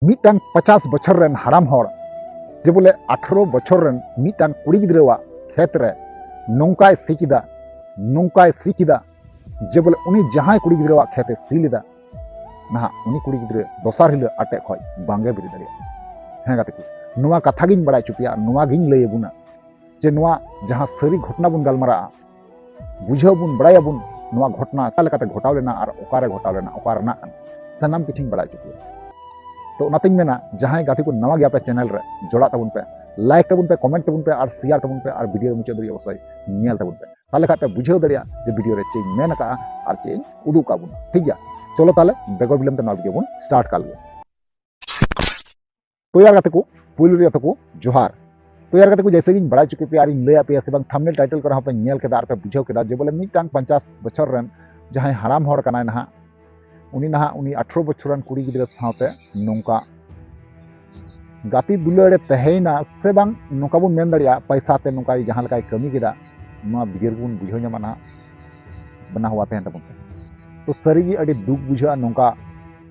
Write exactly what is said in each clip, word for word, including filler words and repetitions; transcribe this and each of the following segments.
ᱢᱤᱫᱴᱟᱝ ᱯᱚᱪᱟᱥ ᱵᱚᱪᱷᱚᱨ ᱨᱮᱱ ᱦᱟᱲᱟᱢ ᱦᱚᱲ ᱡᱮ ᱵᱚᱞᱮ ᱟᱴᱷᱨᱚ ᱵᱚᱪᱷᱚᱨ ᱨᱮᱱ ᱢᱤᱫᱴᱟᱝ ᱠᱩᱲᱤ ᱜᱤᱫᱽᱨᱟᱹᱣᱟᱜ ᱠᱷᱮᱛ ᱨᱮ ᱱᱚᱝᱠᱟᱭ ᱥᱤ ᱠᱮᱫᱟ, ᱱᱚᱝᱠᱟᱭ ᱥᱤ ᱠᱮᱫᱟ ᱡᱮ ᱵᱚᱞᱮ ᱩᱱᱤ ᱡᱟᱦᱟᱸᱭ ᱠᱩᱲᱤ ᱜᱤᱫᱽᱨᱟᱹᱣᱟᱜ ᱠᱷᱮᱛ ᱮ ᱥᱤ ᱞᱮᱫᱟ, ᱱᱟᱦᱟᱜ ᱩᱱᱤ ᱠᱩᱲᱤ ᱜᱤᱫᱽᱨᱟᱹ ᱫᱚᱥᱟᱨ ᱦᱤᱞᱳᱜ ᱟᱴᱮᱫ ᱠᱷᱚᱡ ᱵᱟᱝᱜᱮ ᱵᱮᱨᱮᱫ ᱫᱟᱲᱮᱭᱟᱜᱼᱟ᱾ ᱦᱮᱸ ᱜᱟᱛᱮ ᱠᱚ, ᱱᱚᱣᱟ ᱠᱟᱛᱷᱟ ᱜᱤᱧ ᱵᱟᱲᱟᱭ ᱦᱚᱪᱚ ᱯᱮᱭᱟ, ᱱᱚᱣᱟ ᱜᱤᱧ ᱞᱟᱹᱭ ᱟᱵᱚᱱᱟ ᱡᱮ ᱱᱚᱣᱟ ᱡᱟᱦᱟᱸ ᱥᱟᱹᱨᱤ ᱜᱷᱚᱴᱚᱱᱟ ᱵᱚᱱ ᱜᱟᱞᱢᱟᱨᱟᱜᱼᱟ, ᱵᱩᱡᱷᱟᱹᱣ ᱵᱚᱱ, ᱵᱟᱲᱟᱭᱟᱵᱚᱱ ᱱᱚᱣᱟ ᱜᱷᱚᱴᱚᱱᱟ ᱚᱠᱟ ᱞᱮᱠᱟᱛᱮ ᱜᱷᱚᱴᱟᱣ ᱞᱮᱱᱟ ᱟᱨ ᱚᱠᱟᱨᱮ ᱜᱷᱚᱴᱟᱣ ᱞᱮᱱᱟ, ᱚᱠᱟ ᱨᱮᱱᱟᱜ ᱠᱟᱱᱟ, ᱥᱟᱱᱟᱢ ᱠᱤᱪᱷᱩᱧ ᱵᱟᱲᱟᱭ ᱦᱚᱪᱚ ᱯᱮᱭᱟ᱾ ᱛᱚ ᱚᱱᱟᱛᱤᱧ ᱢᱮᱱᱟ, ᱡᱟᱦᱟᱸᱭ ᱜᱟᱛᱮ ᱠᱚ ᱱᱟᱣᱟ ᱜᱮᱭᱟ ᱯᱮ ᱪᱮᱱᱮᱞ ᱨᱮ, ᱡᱚᱲᱟᱜ ᱛᱟᱵᱚᱱ ᱯᱮ, ᱞᱟᱭᱤᱠ ᱛᱟᱵᱚᱱ ᱯᱮ, ᱠᱚᱢᱮᱱᱴ ᱛᱟᱵᱚᱱ ᱯᱮ ᱟᱨ ᱥᱮᱭᱟᱨ ᱛᱟᱵᱚᱱ ᱯᱮ ᱟᱨ ᱵᱷᱤᱰᱤᱭᱳ ᱢᱩᱪᱟᱹᱫ ᱫᱷᱟᱹᱵᱤᱡ ᱚᱵᱚᱥᱥᱳᱭ ᱧᱮᱞ ᱛᱟᱵᱚᱱ ᱯᱮ᱾ ᱛᱟᱦᱞᱮ ᱠᱷᱟᱡ ᱯᱮ ᱵᱩᱡᱷᱟᱹᱣ ᱫᱟᱲᱮᱭᱟᱜᱼᱟ ᱡᱮ ᱵᱷᱤᱰᱤᱭᱳ ᱨᱮ ᱪᱮᱫ ᱤᱧ ᱢᱮᱱ ᱟᱠᱟᱫᱼᱟ ᱟᱨ ᱪᱮᱫ ᱤᱧ ᱩᱫᱩᱜ ᱟᱠᱟᱫ ᱵᱚᱱᱟ᱾ ᱴᱷᱤᱠ ᱜᱮᱭᱟ, ᱪᱚᱞᱚ ᱛᱟᱦᱞᱮ ᱵᱮᱜᱚᱨ ᱵᱤᱞᱚᱢ ᱛᱮ ᱱᱚᱣᱟ ᱵᱷᱤᱰᱤᱭᱳ ᱵᱚᱱ ᱥᱴᱟᱨᱴ ᱠᱟᱜ ᱞᱮᱜᱮ᱾ ᱛᱚ ᱭᱟᱨ ᱜᱟᱛᱮ ᱠᱚ, ᱯᱩᱭᱞᱩ ᱨᱮ ᱡᱚᱛᱚ ᱠᱚ ᱡᱚᱦᱟᱨ᱾ ᱛᱚ ᱭᱟᱨ ᱜᱟᱛᱮ ᱠᱚ, ᱡᱮᱭᱥᱮ ᱜᱤᱧ ᱵᱟᱲᱟᱭ ᱦᱚᱪᱚ ᱠᱮᱫ ᱯᱮᱭᱟ ᱟᱨᱤᱧ ᱞᱟᱹᱭ ᱟᱫ ᱯᱮᱭᱟ ᱥᱮ ᱵᱟᱝ, ᱛᱷᱟᱢᱵᱱᱮᱞ ᱴᱟᱭᱴᱮᱞ ᱠᱚᱨᱮ ᱦᱚᱸᱯᱮ ᱧᱮᱞ ᱠᱮᱫᱟ ᱟᱨ ᱯᱮ ᱵᱩᱡᱷᱟᱹᱣ ᱠᱮᱫᱟ ᱡᱮ ᱵᱚᱞᱮ ᱢᱤᱫᱴᱟᱝ ᱯᱚᱧᱪᱟᱥ ᱵᱚᱪᱷᱚᱨ ᱨᱮᱱ ᱡᱟᱦᱟᱸᱭ ᱦᱟᱲᱟᱢ ᱦᱚᱲ ᱠᱟᱱᱟᱭ ᱱᱟᱦᱟᱜ, ᱩᱱᱤ ᱱᱟᱦᱟᱜ ᱩᱱᱤ ᱟᱴᱷᱨᱚ ᱵᱚᱪᱷᱚᱨ ᱨᱮᱱ ᱠᱩᱲᱤ ᱜᱤᱫᱽᱨᱟᱹ ᱥᱟᱶᱛᱮ ᱱᱚᱝᱠᱟ ᱜᱟᱛᱮ ᱫᱩᱞᱟᱹᱲ ᱮ ᱛᱟᱦᱮᱸᱭᱮᱱᱟ ᱥᱮ ᱵᱟᱝ, ᱱᱚᱝᱠᱟ ᱵᱚᱱ ᱢᱮᱱ ᱫᱟᱲᱮᱭᱟᱜᱼᱟ, ᱯᱚᱭᱥᱟ ᱛᱮ ᱱᱚᱝᱠᱟ ᱡᱟᱦᱟᱸ ᱞᱮᱠᱟᱭ ᱠᱟᱹᱢᱤ ᱠᱮᱫᱟ, ᱱᱚᱣᱟ ᱵᱷᱤᱰᱤᱭᱳ ᱨᱮᱵᱚᱱ ᱵᱩᱡᱷᱟᱹᱣ ᱧᱟᱢᱟ ᱱᱟᱦᱟᱜ᱾ ᱵᱮᱱᱟᱣ ᱦᱩᱣᱟ ᱛᱟᱦᱮᱱ ᱛᱟᱵᱚᱱ ᱯᱮ᱾ ᱛᱚ ᱥᱟᱹᱨᱤᱜᱮ ᱟᱹᱰᱤ ᱫᱩᱠ ᱵᱩᱡᱷᱟᱹᱜᱼᱟ, ᱱᱚᱝᱠᱟ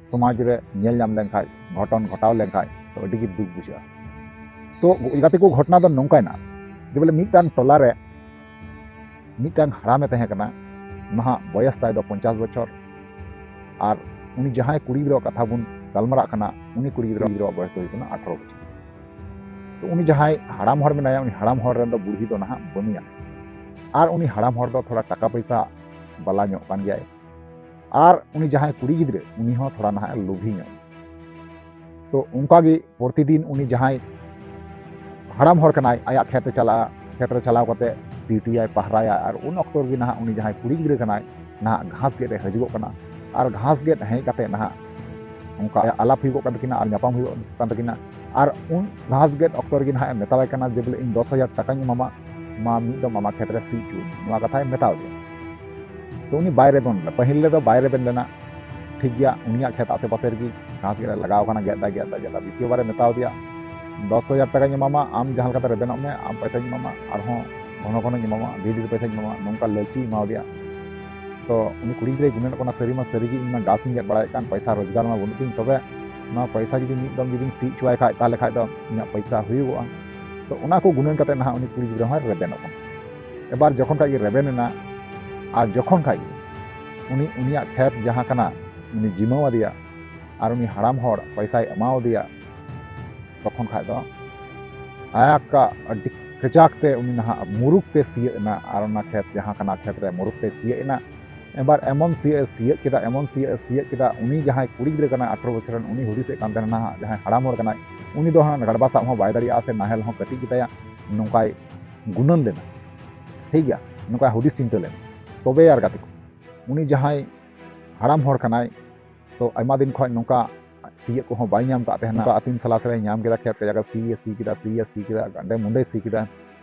ᱥᱚᱢᱟᱡᱽ ᱨᱮ ᱧᱮᱞ ᱧᱟᱢ ᱞᱮᱱᱠᱷᱟᱡ, ᱜᱷᱚᱴᱚᱱ ᱜᱷᱚᱴᱟᱣ ᱞᱮᱱᱠᱷᱟᱡ ᱛᱚ ᱟᱹᱰᱤ ᱜᱮ ᱫᱩᱠ ᱵᱩᱡᱷᱟᱹᱜᱼᱟ᱾ ᱛᱚ ᱜᱟᱛᱮ ᱠᱚ, ᱜᱷᱚᱴᱚᱱᱟ ᱫᱚ ᱱᱚᱝᱠᱟᱭᱮᱱᱟ ᱡᱮ ᱵᱚᱞᱮ ᱢᱤᱫᱴᱟᱝ ᱴᱚᱞᱟ ᱨᱮ ᱢᱤᱫᱴᱟᱝ ᱦᱟᱲᱟᱢᱮ ᱛᱟᱦᱮᱸ ᱠᱟᱱᱟ, ᱱᱟᱦᱟᱜ ᱵᱚᱭᱮᱥ ᱛᱟᱭ ᱫᱚ ᱯᱚᱧᱪᱟᱥ ᱵᱚᱪᱷᱚᱨ, ᱟᱨ ᱩᱱᱤ ᱡᱟᱦᱟᱸᱭ ᱠᱩᱲᱤ ᱜᱤᱫᱽᱨᱟᱹᱣᱟᱜ ᱠᱟᱛᱷᱟ ᱵᱚᱱ ᱜᱟᱞᱢᱟᱨᱟᱜ ᱠᱟᱱᱟ, ᱩᱱᱤ ᱠᱩᱲᱤ ᱜᱤᱫᱽᱨᱟᱹ, ᱜᱤᱫᱽᱨᱟᱹᱣᱟᱜ ᱵᱚᱭᱮᱥ ᱫᱚ ᱦᱩᱭᱩᱜ ᱠᱟᱱᱟ ᱟᱴᱷᱨᱚ ᱵᱚᱪᱷᱚᱨ᱾ ᱛᱚ ᱩᱱᱤ ᱡᱟᱦᱟᱸᱭ ᱦᱟᱲᱟᱢ ᱦᱚᱲ ᱢᱮᱱᱟᱭᱟ, ᱩᱱᱤ ᱦᱟᱲᱟᱢ ᱦᱚᱲ ᱨᱮᱱ ᱫᱚ ᱵᱩᱲᱦᱤ ᱫᱚ ᱱᱟᱦᱟᱜ ᱵᱟᱹᱱᱩᱭᱟ, ᱟᱨ ᱩᱱᱤ ᱦᱟᱲᱟᱢ ᱦᱚᱲ ᱫᱚ ᱛᱷᱚᱲᱟ ᱴᱟᱠᱟ ᱯᱚᱭᱥᱟ ᱵᱟᱞᱟ ᱧᱚᱜ ᱠᱟᱱ ᱜᱮᱭᱟᱭ, ᱟᱨ ᱩᱱᱤ ᱡᱟᱦᱟᱸᱭ ᱠᱩᱲᱤ ᱜᱤᱫᱽᱨᱟᱹ, ᱩᱱᱤ ᱦᱚᱸ ᱛᱷᱚᱲᱟ ᱱᱟᱦᱟᱜ ᱞᱳᱵᱷᱤ ᱧᱚᱜ᱾ ᱛᱚ ᱚᱱᱠᱟ ᱜᱮ ᱯᱨᱚᱛᱤᱫᱤᱱ ᱩᱱᱤ ᱡᱟᱦᱟᱸᱭ ᱦᱟᱲᱟᱢ ᱦᱚᱲ ᱠᱟᱱᱟᱭ, ᱟᱭᱟᱜ ᱠᱷᱮᱛ ᱮ ᱪᱟᱞᱟᱜᱼᱟ, ᱠᱷᱮᱛ ᱨᱮ ᱪᱟᱞᱟᱣ ᱠᱟᱛᱮ ᱰᱤᱭᱩᱴᱤᱭᱟᱭ, ᱯᱟᱦᱨᱟᱭᱟ, ᱟᱨ ᱩᱱ ᱚᱠᱛᱚ ᱨᱮᱜᱮ ᱱᱟᱦᱟᱜ ᱩᱱᱤ ᱡᱟᱦᱟᱸᱭ ᱠᱩᱲᱤ ᱜᱤᱫᱽᱨᱟᱹ ᱠᱟᱱᱟᱭ, ᱱᱟᱦᱟᱜ ᱜᱷᱟᱥ ᱜᱮᱫ ᱮ ᱦᱤᱡᱩᱜᱚᱜ ᱠᱟᱱᱟ᱾ ᱟᱨ ᱜᱷᱟᱥ ᱜᱮᱫ ᱦᱮᱡ ᱠᱟᱛᱮ ᱱᱟᱦᱟᱜ ᱚᱱᱠᱟ ᱟᱞᱟᱯ ᱦᱩᱭᱩᱜᱚᱜ ᱠᱟᱱ ᱛᱟᱹᱠᱤᱱᱟ ᱟᱨ ᱧᱟᱯᱟᱢ ᱦᱩᱭᱩᱜᱚᱜ ᱠᱟᱱ ᱛᱟᱹᱠᱤᱱᱟ᱾ ᱟᱨ ᱩᱱ ᱜᱷᱟᱥ ᱜᱮᱫ ᱚᱠᱛᱚ ᱨᱮᱜᱮ ᱱᱟᱦᱟᱜ ᱮ ᱢᱮᱛᱟᱣᱟᱭ ᱠᱟᱱᱟ ᱡᱮ, "ᱵᱚᱞᱮ ᱤᱧ ᱫᱚᱥ ᱦᱟᱡᱟᱨ ᱴᱟᱠᱟᱧ ᱮᱢᱟᱢᱟ, ᱢᱟ ᱢᱤᱫ ᱫᱚᱢ ᱟᱢᱟᱜ ᱠᱷᱮᱛ ᱨᱮ ᱥᱤ ᱦᱚᱪᱚ ᱟᱹᱧ ᱢᱮ", ᱱᱚᱣᱟ ᱠᱟᱛᱷᱟᱭ ᱢᱮᱛᱟᱣ ᱫᱮᱭᱟ᱾ ᱛᱚ ᱩᱱᱤ ᱵᱟᱭ ᱨᱮᱵᱮᱱ ᱞᱮᱱᱟ, ᱯᱟᱹᱦᱤᱞ ᱨᱮᱫᱚ ᱵᱟᱭ ᱨᱮᱵᱮᱱ ᱞᱮᱱᱟ, ᱴᱷᱤᱠ ᱜᱮᱭᱟ, ᱩᱱᱤᱭᱟᱜ ᱠᱷᱮᱛ ᱟᱥᱮ ᱯᱟᱥᱮ ᱨᱮᱜᱮ ᱜᱷᱟᱥ ᱜᱮᱫ ᱮ ᱞᱟᱜᱟᱣ ᱠᱟᱱᱟ, ᱜᱮᱫ ᱫᱟᱭ, ᱜᱮᱫ ᱫᱟᱭ, ᱜᱮᱫ ᱫᱟᱭ᱾ ᱫᱤᱛᱤᱭᱚ ᱵᱟᱨᱮ ᱢᱮᱛᱟᱣ ᱫᱮᱭᱟ, "ᱫᱚᱥ ᱦᱟᱡᱟᱨ ᱴᱟᱠᱟᱧ ᱮᱢᱟᱢᱟ, ᱟᱢ ᱡᱟᱦᱟᱸ ᱞᱮᱠᱟᱛᱮ ᱨᱮᱵᱮᱱᱚᱜ ᱢᱮ, ᱟᱢ ᱯᱚᱭᱥᱟᱧ ᱮᱢᱟᱢᱟ, ᱟᱨᱦᱚᱸ ᱜᱷᱚᱱᱚ ᱜᱷᱚᱱᱚᱧ ᱮᱢᱟᱢᱟ, ᱰᱷᱮᱨ ᱰᱷᱮᱨ ᱯᱚᱭᱥᱟᱧ ᱮᱢᱟᱢᱟ", ᱱᱚᱝᱠᱟ ᱞᱟᱹᱞᱪᱤ ᱮᱢᱟᱣ ᱫᱮᱭᱟ᱾ ᱛᱚ ᱩᱱᱤ ᱠᱩᱲᱤ ᱜᱤᱫᱽᱨᱟᱹᱭ ᱜᱩᱱᱟᱹᱱᱚᱜ ᱠᱟᱱᱟ, "ᱥᱟᱹᱨᱤ ᱢᱟ ᱥᱟᱹᱨᱤ ᱜᱮ, ᱤᱧ ᱢᱟ ᱜᱷᱟᱥ ᱤᱧ ᱜᱮᱫ ᱵᱟᱲᱟᱭᱮᱫ ᱠᱟᱱ, ᱯᱚᱭᱥᱟ ᱨᱳᱡᱽᱜᱟᱨ ᱢᱟ ᱵᱟᱹᱱᱩᱜ ᱛᱤᱧ, ᱛᱚᱵᱮ ᱱᱚᱣᱟ ᱯᱚᱭᱥᱟ ᱡᱩᱫᱤ ᱢᱤᱫ ᱫᱚᱢ ᱡᱩᱫᱤᱧ ᱥᱤ ᱦᱚᱪᱚᱣᱟᱭ ᱠᱷᱟᱡ, ᱛᱟᱦᱚᱞᱮ ᱠᱷᱟᱡ ᱫᱚ ᱤᱧᱟᱹᱜ ᱯᱚᱭᱥᱟ ᱦᱩᱭᱩᱜᱚᱜᱼᱟ᱾ ᱛᱚ ᱚᱱᱟ ᱠᱚ ᱜᱩᱱᱟᱹᱱ ᱠᱟᱛᱮ ᱱᱟᱦᱟᱜ ᱩᱱᱤ ᱠᱩᱲᱤ ᱜᱤᱫᱽᱨᱟᱹ ᱦᱚᱸᱭ ᱨᱮᱵᱮᱱᱚᱜ ᱠᱟᱱᱟ᱾ ᱮᱵᱟᱨ ᱡᱚᱠᱷᱚᱱ ᱠᱷᱟᱡ ᱜᱮ ᱨᱮᱵᱮᱱ ᱮᱱᱟ, ᱟᱨ ᱡᱚᱠᱷᱚᱱ ᱠᱷᱟᱡ ᱜᱮ ᱩᱱᱤ, ᱩᱱᱤᱭᱟᱜ ᱠᱷᱮᱛ ᱡᱟᱦᱟᱸ ᱠᱟᱱᱟ, ᱩᱱᱤ ᱡᱤᱢᱟᱹᱣ ᱟᱫᱮᱭᱟ ᱟᱨ ᱩᱱᱤ ᱦᱟᱲᱟᱢ ᱦᱚᱲ ᱯᱚᱭᱥᱟᱭ ᱮᱢᱟᱣᱟᱫᱮᱭᱟ, ᱛᱚᱠᱷᱚᱱ ᱠᱷᱟᱡ ᱫᱚ ᱟᱭᱟᱜ ᱟᱹᱰᱤ ᱠᱟᱡᱟᱠ ᱛᱮ ᱩᱱᱤ ᱱᱟᱦᱟᱜ ᱢᱩᱨᱩᱠ ᱛᱮ ᱥᱤᱭᱳᱜ ᱮᱱᱟ, ᱟᱨ ᱚᱱᱟ ᱠᱷᱮᱛ ᱡᱟᱦᱟᱸ ᱠᱟᱱᱟ, ᱠᱷᱮᱛ ᱨᱮ ᱢᱩᱨᱩᱠ ᱛᱮ ᱥᱤᱭᱳᱜ ᱮᱱᱟ᱾ ᱮᱵᱟᱨ ᱮᱢᱚᱱ ᱥᱤᱭᱳᱜ ᱮ ᱥᱤᱭᱳᱜ ᱠᱮᱫᱟ, ᱮᱢᱚᱱ ᱥᱤᱭᱳᱜ ᱮ ᱥᱤᱭᱳᱜ ᱠᱮᱫᱟ, ᱩᱱᱤ ᱡᱟᱦᱟᱸᱭ ᱠᱩᱲᱤ ᱜᱤᱫᱽᱨᱟᱹ ᱠᱟᱱᱟᱭ, ᱟᱴᱷᱨᱚ ᱵᱚᱪᱷᱚᱨ ᱨᱮᱱ, ᱩᱱᱤ ᱦᱩᱫᱤᱥᱮᱫ ᱠᱟᱱ ᱛᱟᱦᱮᱱᱟ ᱱᱟᱦᱟᱜ, ᱡᱟᱦᱟᱸᱭ ᱦᱟᱲᱟᱢ ᱦᱚᱲ ᱠᱟᱱᱟᱭ, ᱩᱱᱤ ᱫᱚ ᱦᱟᱸᱜ ᱜᱟᱰᱵᱟ ᱥᱟᱵ ᱦᱚᱸ ᱵᱟᱭ ᱫᱟᱲᱮᱭᱟᱜᱼᱟ, ᱥᱮ ᱱᱟᱦᱮᱞ ᱦᱚᱸ ᱠᱟᱹᱴᱤᱡ ᱜᱮᱛᱟᱭᱟ, ᱱᱚᱝᱠᱟᱭ ᱜᱩᱱᱟᱹᱱ ᱞᱮᱱᱟ᱾ ᱴᱷᱤᱠ ᱜᱮᱭᱟ, ᱱᱚᱝᱠᱟᱭ ᱦᱩᱫᱤᱥ ᱪᱤᱱᱛᱟᱹ ᱞᱮᱱᱟ᱾ ᱛᱚᱵᱮ ᱟᱨ ᱜᱟᱛᱮ ᱠᱚ, ᱩᱱᱤ ᱡᱟᱦᱟᱸᱭ ᱦᱟᱲᱟᱢ ᱦᱚᱲ ᱠᱟᱱᱟᱭ, ᱛᱚ ᱟᱭᱢᱟ ᱫᱤᱱ ᱠᱷᱚᱱ ᱱᱚᱝᱠᱟ ᱥᱤᱭᱳᱜ ᱠᱚᱦᱚᱸ ᱵᱟᱭ ᱧᱟᱢ ᱠᱟᱜ ᱛᱟᱦᱮᱱᱟ᱾ ᱱᱚᱝᱠᱟ ᱟᱹᱛᱤᱧ ᱥᱟᱞᱟᱥ ᱨᱮ ᱧᱟᱢ ᱠᱮᱫᱟ, ᱠᱷᱮᱛ ᱠᱟᱡᱟᱠ ᱮ ᱥᱤ, ᱥᱤ ᱠᱮᱫᱟ, ᱥᱤ, ᱥᱤ ᱠᱮᱫᱟ, ᱜᱟᱸᱰᱮ ᱢᱩᱸᱰᱮ ᱥᱤ ᱠᱮᱫᱟ᱾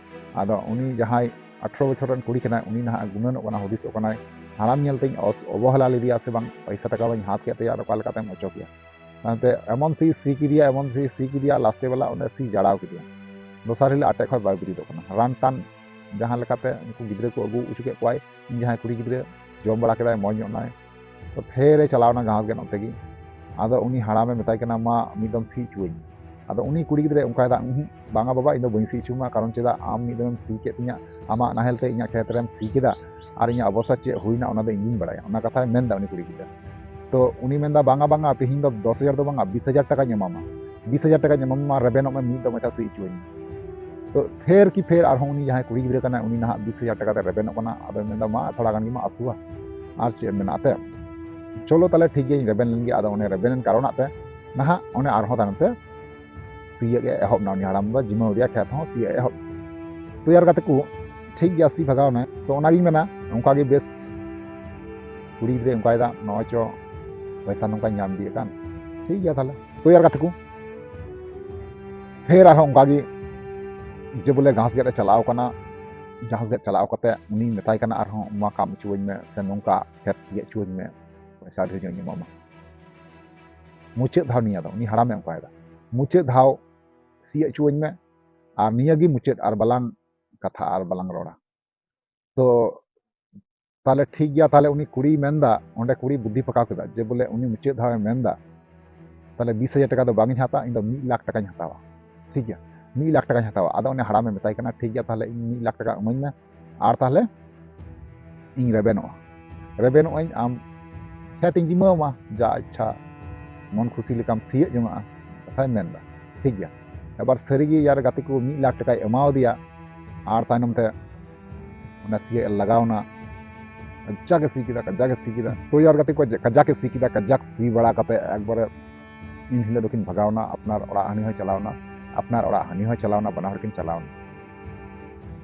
ᱟᱫᱚ ᱩᱱᱤ ᱡᱟᱦᱟᱸᱭ ᱟᱴᱷᱨᱚ ᱵᱚᱪᱷᱚᱨ ᱨᱮᱱ ᱠᱩᱲᱤ ᱠᱟᱱᱟᱭ, ᱩᱱᱤ ᱱᱟᱦᱟᱜ ᱜᱩᱱᱟᱹᱱᱚᱜ ᱠᱟᱱᱟ, ᱦᱩᱫᱤᱥᱚᱜ ᱠᱟᱱᱟᱭ, ᱦᱟᱲᱟᱢ ᱧᱮᱞᱛᱮᱧ ᱚᱥ-, ᱚᱵᱚᱦᱮᱞᱟ ᱞᱮᱫᱮᱭᱟ ᱥᱮ ᱵᱟᱝ, ᱯᱚᱭᱥᱟ ᱴᱟᱠᱟ ᱵᱟᱹᱧ ᱦᱟᱛ ᱠᱮᱫ ᱛᱟᱭᱟ, ᱟᱨ ᱚᱠᱟ ᱞᱮᱠᱟᱛᱮᱢ ᱚᱪᱚ ᱠᱮᱭᱟ᱾ ᱛᱟᱭᱚᱢᱛᱮ ᱮᱢᱚᱱ ᱥᱤ, ᱥᱤ ᱠᱮᱫᱮᱭᱟ, ᱮᱢᱚᱱ ᱥᱤ, ᱥᱤ ᱠᱮᱫᱮᱭᱟ, ᱞᱟᱥᱴᱮ ᱵᱮᱞᱟ ᱚᱸᱰᱮ ᱥᱤ ᱡᱟᱲᱟᱣ ᱠᱮᱫᱮᱭᱟ᱾ ᱫᱚᱥᱟᱨ ᱦᱤᱞᱳᱜ ᱟᱴᱮᱫ ᱠᱷᱚᱡ ᱵᱟᱭ ᱵᱮᱨᱮᱫᱚᱜ ᱠᱟᱱᱟ᱾ ᱨᱟᱱ ᱴᱟᱱ ᱡᱟᱦᱟᱸ ᱞᱮᱠᱟᱛᱮ ᱩᱱᱠᱩ ᱜᱤᱫᱽᱨᱟᱹ ᱠᱚ ᱟᱹᱜᱩ ᱦᱚᱪᱚ ᱠᱮᱫ ᱠᱚᱣᱟᱭ, ᱤᱧ ᱡᱟᱦᱟᱸᱭ ᱠᱩᱲᱤ ᱜᱤᱫᱽᱨᱟᱹ ᱡᱚᱢ ᱵᱟᱲᱟ ᱠᱮᱫᱟᱭ, ᱢᱚᱡᱽ ᱧᱚᱜ ᱱᱟᱭ᱾ ᱛᱚ ᱯᱷᱮᱨ ᱮ ᱪᱟᱞᱟᱣ ᱮᱱᱟ ᱜᱷᱟᱥ ᱜᱮᱫ ᱚᱱᱛᱮ ᱜᱮ᱾ ᱟᱫᱚ ᱩᱱᱤ ᱦᱟᱲᱟᱢᱮ ᱢᱮᱛᱟᱭ ᱠᱟᱱᱟ, "ᱢᱟ ᱢᱤᱫ ᱫᱚᱢ ᱥᱤ ᱦᱚᱪᱚᱣᱟᱹᱧ ᱢᱮ᱾" ᱟᱫᱚ ᱩᱱᱤ ᱠᱩᱲᱤ ᱜᱤᱫᱽᱨᱟᱹᱭ ᱚᱱᱠᱟᱭᱮᱫᱟ, "ᱩᱸᱦᱩᱸ, ᱵᱟᱝᱟ ᱵᱟᱵᱟ, ᱤᱧ ᱫᱚ ᱵᱟᱹᱧ ᱥᱤ ᱦᱚᱪᱚ ᱢᱮᱭᱟ, ᱠᱟᱨᱚᱱ ᱪᱮᱫᱟᱜ, ᱟᱢ ᱢᱤᱫ ᱫᱚᱢᱮᱢ ᱥᱤ ᱠᱮᱫ ᱛᱤᱧᱟ, ᱟᱢᱟᱜ ᱱᱟᱦᱮᱞ ᱛᱮ ᱤᱧᱟᱹᱜ ᱠᱷᱮᱛ ᱨᱮᱢ ᱥᱤ ᱠᱮᱫᱟ, ᱟᱨ ᱤᱧᱟᱹᱜ ᱚᱵᱚᱥᱛᱟ ᱪᱮᱫ ᱦᱩᱭᱱᱟ ᱚᱱᱟ ᱫᱚ ᱤᱧ ᱜᱤᱧ ᱵᱟᱲᱟᱭᱟ", ᱚᱱᱟ ᱠᱟᱛᱷᱟᱭ ᱢᱮᱱᱫᱟ ᱩᱱᱤ ᱠᱩᱲᱤ ᱜᱤᱫᱽᱨᱟᱹ᱾ ᱛᱚ ᱩᱱᱤ ᱢᱮᱱᱫᱟ, "ᱵᱟᱝᱟ, ᱵᱟᱝᱟ, ᱛᱤᱦᱤᱧ ᱫᱚ ᱫᱚᱥ ᱦᱟᱡᱟᱨ ᱫᱚ ᱵᱟᱝᱟ, ᱵᱤᱥ ᱦᱟᱡᱟᱨ ᱴᱟᱠᱟᱧ ᱮᱢᱟᱢᱟ, ᱵᱤᱥ ᱦᱟᱡᱟᱨ ᱴᱟᱠᱟᱧ ᱮᱢᱟᱢᱟ, ᱨᱮᱵᱮᱱᱚᱜ ᱢᱮ, ᱢᱤᱫ ᱫᱚᱢ ᱟᱪᱪᱷᱟ ᱥᱤ ᱦᱚᱪᱚᱣᱟᱹᱧ ᱢᱮ᱾" ᱛᱚ ᱯᱷᱮᱨ ᱠᱤ ᱯᱷᱮᱨ ᱟᱨᱦᱚᱸ ᱩᱱᱤ ᱡᱟᱦᱟᱸᱭ ᱠᱩᱲᱤ ᱜᱤᱫᱽᱨᱟᱹ ᱠᱟᱱᱟᱭ, ᱩᱱᱤ ᱱᱟᱦᱟᱜ ᱵᱤᱥ ᱦᱟᱡᱟᱨ ᱴᱟᱠᱟ ᱛᱮ ᱨᱮᱵᱮᱱᱚᱜ ᱠᱟᱱᱟ᱾ ᱟᱫᱚᱭ ᱢᱮᱱᱫᱟ, "ᱢᱟ ᱛᱷᱚᱲᱟ ᱜᱟᱱ ᱜᱮ ᱢᱟ ᱟᱹᱥᱩᱣᱟ, ᱟᱨ ᱪᱮᱫ ᱮᱢ ᱢᱮᱱᱟ ᱮᱱᱛᱮᱫ, ᱪᱚᱞᱚ ᱛᱟᱦᱞᱮ ᱴᱷᱤᱠ ᱜᱮᱭᱟᱧ ᱨᱮᱵᱮᱱ ᱞᱮᱱ ᱜᱮ᱾" ᱟᱫᱚ ᱚᱱᱮ ᱨᱮᱵᱮᱱ ᱮᱱ ᱠᱟᱨᱚᱱᱟᱜ ᱛᱮ ᱱᱟᱦᱟᱜ ᱚᱱᱮ ᱟᱨᱦᱚᱸ ᱛᱟᱭᱱᱚᱢ ᱛᱮ ᱥᱤᱭᱳᱜ ᱮ ᱮᱦᱚᱵ ᱮᱱᱟ᱾ ᱩᱱᱤ ᱦᱟᱲᱟᱢ ᱫᱚ ᱡᱤᱢᱟᱹᱣ ᱟᱫᱮᱭᱟ, ᱠᱷᱮᱛ ᱦᱚᱸ ᱥᱤᱭᱳᱜ ᱮ ᱮᱦᱚᱵ᱾ ᱛᱚ ᱭᱟᱨ ᱜᱟᱛᱮ ᱠᱚ, ᱴᱷᱤᱠ ᱜᱮᱭᱟ, ᱥᱤ ᱵᱷᱟᱜᱟᱣ ᱮᱱᱟᱭ᱾ ᱛᱚ ᱚᱱᱟᱜᱤᱧ ᱢᱮᱱᱟ, ᱚᱱᱠᱟ ᱜᱮ ᱵᱮᱥ ᱠᱩᱲᱤ ᱜᱤᱫᱽᱨᱟᱹᱭ ᱚᱱᱠᱟᱭᱮᱫᱟ, ᱱᱚᱜᱼᱚᱭ ᱪᱚ ᱯᱚᱭᱥᱟ ᱱᱚᱝᱠᱟᱧ ᱧᱟᱢ ᱤᱫᱤᱭᱮᱫ ᱠᱟᱱ, ᱴᱷᱤᱠ ᱜᱮᱭᱟ ᱛᱟᱦᱞᱮ᱾ ᱛᱚ ᱭᱟᱨ ᱜᱟᱛᱮ ᱠᱚ, ᱯᱷᱮᱨ ᱟᱨᱦᱚᱸ ᱚᱱᱠᱟ ᱜᱮ ᱡᱮ ᱵᱚᱞᱮ ᱜᱷᱟᱥ ᱜᱮᱫ ᱮ ᱪᱟᱞᱟᱣ ᱠᱟᱱᱟ, ᱜᱷᱟᱥ ᱜᱮᱫ ᱪᱟᱞᱟᱣ ᱠᱟᱛᱮ ᱩᱱᱤᱧ ᱢᱮᱛᱟᱭ ᱠᱟᱱᱟ, "ᱟᱨᱦᱚᱸ ᱱᱚᱣᱟ ᱠᱟᱢ ᱦᱚᱪᱚᱣᱟᱹᱧ ᱢᱮ, ᱥᱮ ᱱᱚᱝᱠᱟ ᱠᱷᱮᱛ ᱥᱤᱭᱳᱜ ᱦᱚᱪᱚᱣᱟᱹᱧ ᱢᱮ, ᱯᱚᱭᱥᱟ ᱰᱷᱮᱨ ᱧᱚᱜ ᱤᱧ ᱮᱢᱟᱢᱟ᱾" ᱢᱩᱪᱟᱹᱫ ᱫᱷᱟᱣ ᱱᱤᱭᱟᱹ ᱫᱚ, ᱩᱱᱤ ᱦᱟᱲᱟᱢᱮ ᱚᱱᱠᱟᱭᱮᱫᱟ, "ᱢᱩᱪᱟᱹᱫ ᱫᱷᱟᱣ ᱥᱤᱭᱳᱜ ᱦᱚᱪᱚᱣᱟᱹᱧ ᱢᱮ, ᱟᱨ ᱱᱤᱭᱟᱹ ᱜᱮ ᱢᱩᱪᱟᱹᱫ, ᱟᱨ ᱵᱟᱞᱟᱝ ᱠᱟᱛᱷᱟ, ᱟᱨ ᱵᱟᱞᱟᱝ ᱨᱚᱲᱟ᱾" ᱛᱚ ᱛᱟᱦᱞᱮ ᱴᱷᱤᱠ ᱜᱮᱭᱟ, ᱛᱟᱦᱞᱮ ᱩᱱᱤ ᱠᱩᱲᱤᱭ ᱢᱮᱱᱫᱟ, ᱚᱸᱰᱮ ᱠᱩᱲᱤ ᱵᱩᱫᱽᱫᱷᱤ ᱯᱷᱟᱸᱠᱟᱣ ᱠᱮᱫᱟ ᱡᱮ ᱵᱚᱞᱮ ᱩᱱᱤ ᱢᱩᱪᱟᱹᱫ ᱫᱷᱟᱣᱮ ᱢᱮᱱᱫᱟ, ᱛᱟᱦᱚᱞᱮ ᱵᱤᱥ ᱦᱟᱡᱟᱨ ᱴᱟᱠᱟ ᱫᱚ ᱵᱟᱝ ᱤᱧ ᱦᱟᱛᱟᱣᱟ, ᱤᱧ ᱫᱚ ᱢᱤᱫ ᱞᱟᱠᱷ ᱴᱟᱠᱟᱧ ᱦᱟᱛᱟᱣᱟ᱾ ᱴᱷᱤᱠ ᱜᱮᱭᱟ, ᱢᱤᱫ ᱞᱟᱠᱷ ᱴᱟᱠᱟᱧ ᱦᱟᱛᱟᱣᱟ᱾ ᱟᱫᱚ ᱩᱱᱤ ᱦᱟᱲᱟᱢᱮ ᱢᱮᱛᱟᱭ ᱠᱟᱱᱟ, ᱴᱷᱤᱠ ᱜᱮᱭᱟ, ᱛᱟᱦᱚᱞᱮ ᱤᱧ ᱢᱤᱫ ᱞᱟᱠᱷ ᱴᱟᱠᱟ ᱤᱢᱟᱹᱧ ᱢᱮ, ᱟᱨ ᱛᱟᱦᱚᱞᱮ ᱤᱧ ᱨᱮᱵᱮᱱᱚᱜᱼᱟ, ᱨᱮᱵᱮᱱᱚᱜ ᱟᱹᱧ, ᱟᱢ ᱠᱷᱮᱛ ᱤᱧ ᱡᱤᱢᱟᱹ ᱟᱢᱟ, ᱡᱟ ᱤᱪᱪᱷᱟ ᱢᱚᱱ ᱠᱷᱩᱥᱤ ᱞᱮᱠᱟᱢ ᱥᱤᱭᱳᱜ ᱡᱚᱝᱟᱜᱼᱟ, ᱠᱟᱛᱷᱟᱭ ᱢᱮᱱᱫᱟ᱾ ᱴᱷᱤᱠ ᱜᱮᱭᱟ, ᱮᱵᱟᱨ ᱥᱟᱹᱨᱤᱜᱮ ᱭᱟᱨ ᱜᱟᱛᱮ ᱠᱚ ᱢᱤᱫ ᱞᱟᱠᱷ ᱴᱟᱠᱟᱭ ᱮᱢᱟᱣᱟᱫᱮᱭᱟ, ᱟᱨ ᱛᱟᱭᱱᱚᱢ ᱛᱮ ᱚᱱᱟ ᱥᱤᱭᱳᱜ ᱮ ᱞᱟᱜᱟᱣᱱᱟ, ᱠᱟᱡᱟᱠ ᱮ ᱥᱤ ᱠᱮᱫᱟ, ᱠᱟᱡᱟᱠ ᱮ ᱥᱤ ᱠᱮᱫᱟ᱾ ᱛᱚ ᱭᱟᱨ ᱜᱟᱛᱮ ᱠᱚ ᱡᱮ ᱠᱟᱡᱟᱠ ᱮ ᱥᱤ ᱠᱮᱫᱟ, ᱠᱟᱡᱟᱠ ᱥᱤ ᱵᱟᱲᱟ ᱠᱟᱛᱮ ᱮᱠᱵᱟᱨᱮ ᱤᱱ ᱦᱤᱞᱳᱜ ᱫᱚᱠᱤᱱ ᱵᱷᱟᱜᱟᱣᱱᱟ, ᱟᱯᱱᱟᱨ ᱚᱲᱟᱜ ᱦᱟᱹᱱᱤ ᱦᱚᱸᱭ ᱪᱟᱞᱟᱣᱱᱟ, ᱟᱯᱱᱟᱨ ᱚᱲᱟᱜ ᱦᱟᱹᱱᱤ ᱦᱚᱸᱭ ᱪᱟᱞᱟᱣᱱᱟ, ᱵᱟᱱᱟ ᱦᱚᱲ ᱠᱤᱱ ᱪᱟᱞᱟᱣᱱᱟ᱾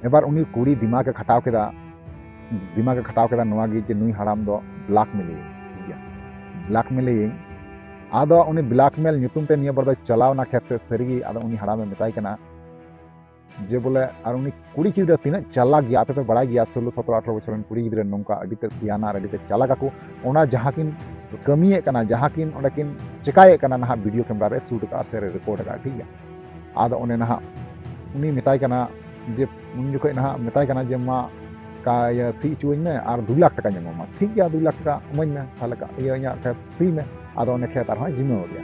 ᱮᱵᱟᱨ ᱩᱱᱤ ᱠᱩᱲᱤ ᱫᱤᱢᱟᱜᱽ ᱮ ᱠᱷᱟᱴᱟᱣ ᱠᱮᱫᱟ, ᱫᱤᱢᱟᱜᱽ ᱮ ᱠᱷᱟᱴᱟᱣ ᱠᱮᱫᱟ ᱱᱚᱣᱟ ᱜᱮ ᱡᱮ ᱱᱩᱭ ᱦᱟᱲᱟᱢ ᱫᱚ blackmail ᱮᱭᱟᱹᱧ, ᱴᱷᱤᱠ ᱜᱮᱭᱟ, blackmail ᱮᱭᱟᱹᱧ᱾ ᱟᱫᱚ ᱩᱱᱤ blackmail ᱧᱩᱛᱩᱢ ᱛᱮ ᱱᱤᱭᱟᱹ ᱵᱟᱨ ᱫᱚᱭ ᱪᱟᱞᱟᱣᱱᱟ ᱠᱷᱮᱛ ᱥᱮᱫ ᱥᱟᱹᱨᱤᱜᱮ᱾ ᱟᱫᱚ ᱩᱱᱤ ᱦᱟᱲᱟᱢᱮ ᱢᱮᱛᱟᱭ ᱠᱟᱱᱟ ᱡᱮ ᱵᱚᱞᱮ, ᱟᱨ ᱩᱱᱤ ᱠᱩᱲᱤ ᱜᱤᱫᱽᱨᱟᱹ ᱛᱤᱱᱟᱹᱜ ᱪᱟᱞᱟᱠ ᱜᱮᱭᱟ, ᱟᱯᱮ ᱯᱮ ᱵᱟᱲᱟᱭ ᱜᱮᱭᱟ, ᱥᱳᱞᱳ ᱥᱚᱛᱨᱚ ᱟᱴᱷᱨᱚ ᱵᱚᱪᱷᱚᱨ ᱨᱮᱱ ᱠᱩᱲᱤ ᱜᱤᱫᱽᱨᱟᱹ ᱱᱚᱝᱠᱟ ᱟᱹᱰᱤ ᱛᱮ ᱥᱤᱭᱟᱱᱟ ᱟᱨ ᱟᱹᱰᱤ ᱛᱮ ᱪᱟᱞᱟᱠ ᱟᱠᱚ᱾ ᱚᱱᱟ ᱡᱟᱦᱟᱸ ᱠᱤᱱ ᱠᱟᱹᱢᱤᱭᱮᱫ ᱠᱟᱱᱟ, ᱡᱟᱦᱟᱸ ᱠᱤᱱ ᱚᱸᱰᱮ ᱠᱤᱱ ᱪᱮᱠᱟᱭᱮᱫ ᱠᱟᱱᱟ, ᱱᱟᱦᱟᱜ video camera ᱨᱮ shoot ᱟᱠᱟᱫᱼᱟ ᱥᱮ record ᱟᱠᱟᱫᱼᱟ, ᱴᱷᱤᱠ ᱜᱮᱭᱟ᱾ ᱟᱫᱚ ᱚᱱᱮ ᱱᱟᱦᱟᱜ ᱩᱱᱤ ᱢᱮᱛᱟᱭ ᱠᱟᱱᱟ ᱡᱮ, ᱩᱱ ᱡᱚᱠᱷᱚᱡ ᱱᱟᱦᱟᱜ ᱢᱮᱛᱟᱭ ᱠᱟᱱᱟ ᱡᱮ, "ᱢᱟ ᱠᱟ-, ᱤᱭᱟᱹ, ᱥᱤ ᱦᱚᱪᱚᱣᱟᱹᱧ ᱢᱮ ᱟᱨ ᱫᱩ ᱞᱟᱠᱷ ᱴᱟᱠᱟᱧ ᱮᱢᱟᱢᱟ, ᱴᱷᱤᱠ ᱜᱮᱭᱟ, ᱫᱩ ᱞᱟᱠᱷ ᱴᱟᱠᱟ ᱤᱢᱟᱹᱧ ᱢᱮ, ᱛᱟᱦᱚᱞᱮ ᱠᱟ-, ᱤᱭᱟᱹ, ᱤᱧᱟᱹᱜ ᱠᱷᱮᱛ ᱥᱤ ᱢᱮ᱾" ᱟᱫᱚ ᱩᱱᱤ ᱠᱷᱮᱛ ᱟᱨᱦᱚᱸᱭ ᱡᱤᱢᱟᱹ ᱟᱫᱮᱭᱟ᱾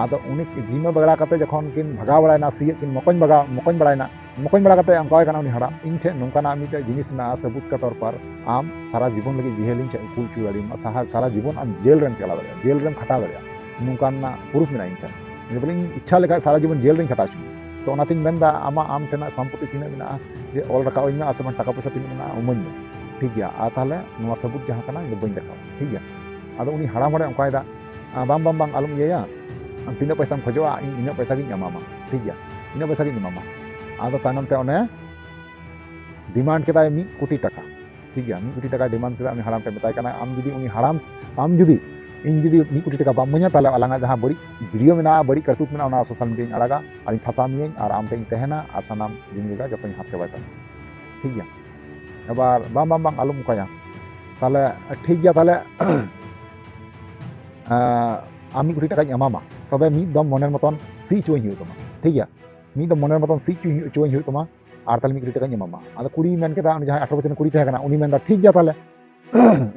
ᱟᱫᱚ ᱩᱱᱤ ᱡᱤᱢᱟᱹ ᱵᱟᱲᱟ ᱠᱟᱛᱮ ᱡᱚᱠᱷᱚᱱ ᱠᱤᱱ ᱵᱷᱟᱜᱟᱣ ᱵᱟᱲᱟᱭᱮᱱᱟ, ᱥᱤᱭᱳᱜ ᱠᱤᱱ ᱢᱚᱠᱚᱧ ᱵᱟᱜᱟᱣ, ᱢᱚᱠᱚᱧ ᱵᱟᱲᱟᱭᱮᱱᱟ, ᱢᱚᱠᱚᱧ ᱵᱟᱲᱟ ᱠᱟᱛᱮ ᱚᱱᱠᱟᱣᱟᱭ ᱠᱟᱱᱟ ᱩᱱᱤ ᱦᱟᱲᱟᱢ, "ᱤᱧ ᱴᱷᱮᱱ ᱱᱚᱝᱠᱟᱱᱟᱜ ᱢᱤᱫᱴᱮᱡ ᱡᱤᱱᱤᱥ ᱢᱮᱱᱟᱜᱼᱟ, ᱥᱟᱹᱵᱩᱛ ᱠᱟ ᱛᱚᱨ ᱯᱟᱨ ᱟᱢ ᱥᱟᱨᱟ ᱡᱤᱵᱚᱱ ᱞᱟᱹᱜᱤᱫ ᱡᱮᱦᱮᱞᱤᱧ ᱪᱟ-, ᱠᱩᱞ ᱦᱚᱪᱚ ᱫᱟᱲᱮᱭᱟᱢᱟ, ᱥᱟᱦᱟ-, ᱥᱟᱨᱟ ᱡᱤᱵᱚᱱ ᱟᱢ ᱡᱮᱞ ᱨᱮᱢ ᱪᱟᱞᱟᱣ ᱫᱟᱲᱮᱭᱟᱜᱼᱟ, ᱡᱮᱞ ᱨᱮᱢ ᱠᱷᱟᱴᱟᱣ ᱫᱟᱲᱮᱭᱟᱜᱼᱟ, ᱱᱚᱝᱠᱟᱱᱟᱜ proof ᱢᱮᱱᱟᱜᱼᱟ ᱤᱧ ᱴᱷᱮᱱ᱾" ᱤᱧ ᱫᱚ ᱵᱚᱞᱮ ᱤᱧ ᱤᱪᱪᱷᱟ ᱞᱮᱠᱷᱟᱡ ᱥᱟᱨᱟ ᱡᱤᱵᱚᱱ ᱡᱮᱞ ᱨᱤᱧ ᱠᱷᱟᱴᱟᱣ ᱦᱚᱪᱚ ᱢᱮᱭᱟ᱾ ᱛᱚ ᱚᱱᱟᱛᱤᱧ ᱢᱮᱱᱫᱟ, ᱟᱢᱟᱜ, ᱟᱢ ᱴᱷᱮᱱᱟᱜ ᱥᱚᱢᱯᱚᱛᱤ ᱛᱤᱱᱟᱹᱜ ᱢᱮᱱᱟᱜᱼᱟ, ᱡᱮ ᱚᱞ ᱨᱟᱠᱟᱵ ᱟᱹᱧ ᱢᱮ, ᱟᱨ ᱥᱮ ᱵᱟᱝ ᱴᱟᱠᱟ ᱯᱚᱭᱥᱟ ᱛᱤᱱᱟᱹᱜ ᱢᱮᱱᱟᱜᱼᱟ, ᱤᱢᱟᱹᱧ ᱢᱮ, ᱴᱷᱤᱠ ᱜᱮᱭᱟ, ᱟᱨ ᱛᱟᱦᱚᱞᱮ ᱱᱚᱣᱟ ᱥᱟᱹᱵᱩᱛ ᱡᱟᱦᱟᱸ ᱠᱟᱱᱟ ᱤᱧ ᱫᱚ ᱵᱟᱹᱧ ᱫᱮᱠᱷᱟᱣᱟ, ᱴᱷᱤᱠ ᱜᱮᱭᱟ᱾ ᱟᱫᱚ ᱩᱱᱤ ᱦᱟᱲᱟᱢ ᱦᱚᱲᱮ ᱚᱱᱠᱟᱭᱮᱫᱟ, "ᱟᱸ, ᱵᱟᱝ, ᱵᱟᱝ, ᱵᱟᱝ, ᱟᱞᱚᱢ ᱤᱭᱟᱹᱭᱟ, ᱟᱢ ᱛᱤᱱᱟᱹᱜ ᱯᱚᱭᱥᱟᱢ ᱠᱷᱚᱡᱚᱜᱼᱟ, ᱤᱧ ᱤᱱᱟᱹᱜ ᱯᱚᱭᱥᱟ ᱜᱤᱧ ᱮᱢᱟᱢᱟ, ᱴᱷᱤᱠ ᱜᱮᱭᱟ, ᱤᱱᱟᱹᱜ ᱯᱚᱭᱥᱟ ᱜᱤᱧ ᱮᱢᱟᱢᱟ᱾" ᱟᱫᱚ ᱛᱟᱭᱱᱚᱢ ᱛᱮ ᱚᱱᱮ demand ᱠᱮᱫᱟᱭ ᱢᱤᱫ ᱠᱳᱴᱤ ᱴᱟᱠᱟ, ᱴᱷᱤᱠ ᱜᱮᱭᱟ, ᱢᱤᱫ ᱠᱳᱴᱤ ᱴᱟᱠᱟᱭ demand ᱠᱮᱫᱟ᱾ ᱩᱱᱤ ᱦᱟᱲᱟᱢ ᱴᱷᱮᱱ ᱢᱮᱛᱟᱭ ᱠᱟᱱᱟ, "ᱟᱢ ᱡᱩᱫᱤ ᱩᱱᱤ ᱦᱟᱲᱟᱢ, ᱟᱢ ᱡᱩᱫᱤ ᱤᱧ ᱡᱩᱫᱤ ᱢᱤᱫ ᱠᱳᱴᱤ ᱴᱟᱠᱟ ᱵᱟᱢ ᱤᱢᱟᱹᱧᱟ, ᱛᱟᱦᱚᱞᱮ ᱟᱞᱟᱝᱟᱜ ᱡᱟᱦᱟᱸ ᱵᱟᱹᱲᱤᱡ video ᱢᱮᱱᱟᱜᱼᱟ, ᱵᱟᱹᱲᱤᱡ ᱠᱟᱹᱨᱛᱩᱛ ᱢᱮᱱᱟᱜᱼᱟ, ᱚᱱᱟ social media ᱨᱤᱧ ᱟᱲᱟᱜᱟ, ᱟᱨᱤᱧ ᱯᱷᱟᱸᱥᱟᱣ ᱢᱤᱭᱟᱹᱧ, ᱟᱨ ᱟᱢ ᱴᱷᱮᱱ ᱤᱧ ᱛᱟᱦᱮᱱᱟ, ᱟᱨ ᱥᱟᱱᱟᱢ ᱡᱚᱢᱤ ᱡᱟᱭᱜᱟ ᱡᱚᱛᱚᱧ ᱦᱟᱛ ᱪᱟᱵᱟᱭ ᱛᱟᱢᱟ", ᱴᱷᱤᱠ ᱜᱮᱭᱟ᱾ ᱮᱵᱟᱨ, "ᱵᱟᱝ, ᱵᱟᱝ, ᱵᱟᱝ, ᱟᱞᱚᱢ ᱚᱱᱠᱟᱭᱟ, ᱛᱟᱦᱚᱞᱮ ᱴᱷᱤᱠ ᱜᱮᱭᱟ, ᱛᱟᱦᱚᱞᱮ ᱟᱸ, ᱟᱢ ᱢᱤᱫ ᱠᱳᱴᱤ ᱴᱟᱠᱟᱧ ᱮᱢᱟᱢᱟ, ᱛᱚᱵᱮ ᱢᱤᱫ ᱫᱚᱢ ᱢᱚᱱᱮᱨ ᱢᱚᱛᱚᱱ ᱥᱤ ᱦᱚᱪᱚᱣᱟᱹᱧ ᱦᱩᱭᱩᱜ ᱛᱟᱢᱟ, ᱴᱷᱤᱠ ᱜᱮᱭᱟ, ᱢᱤᱫ ᱫᱚᱢ ᱢᱚᱱᱮᱨ ᱢᱚᱛᱚᱱ ᱥᱤ ᱦᱚᱪᱚᱣᱟᱹᱧ ᱦᱩᱭᱩᱜ ᱛᱟᱢᱟ, ᱟᱨ ᱛᱟᱦᱚᱞᱮ ᱢᱤᱫ ᱠᱳᱴᱤ ᱴᱟᱠᱟᱧ ᱮᱢᱟᱢᱟ᱾" ᱟᱫᱚ ᱠᱩᱲᱤᱭ ᱢᱮᱱ ᱠᱮᱫᱟ, ᱩᱱᱤ ᱡᱟᱦᱟᱸᱭ ᱟᱴᱷᱨᱚ ᱵᱚᱪᱷᱚᱨ ᱨᱮᱱ ᱠᱩᱲᱤ ᱛᱟᱦᱮᱸ ᱠᱟᱱᱟ, ᱩᱱᱤ ᱢᱮᱱᱫᱟ, "ᱴᱷᱤᱠ ᱜᱮᱭᱟ, ᱛᱟᱦᱚᱞᱮ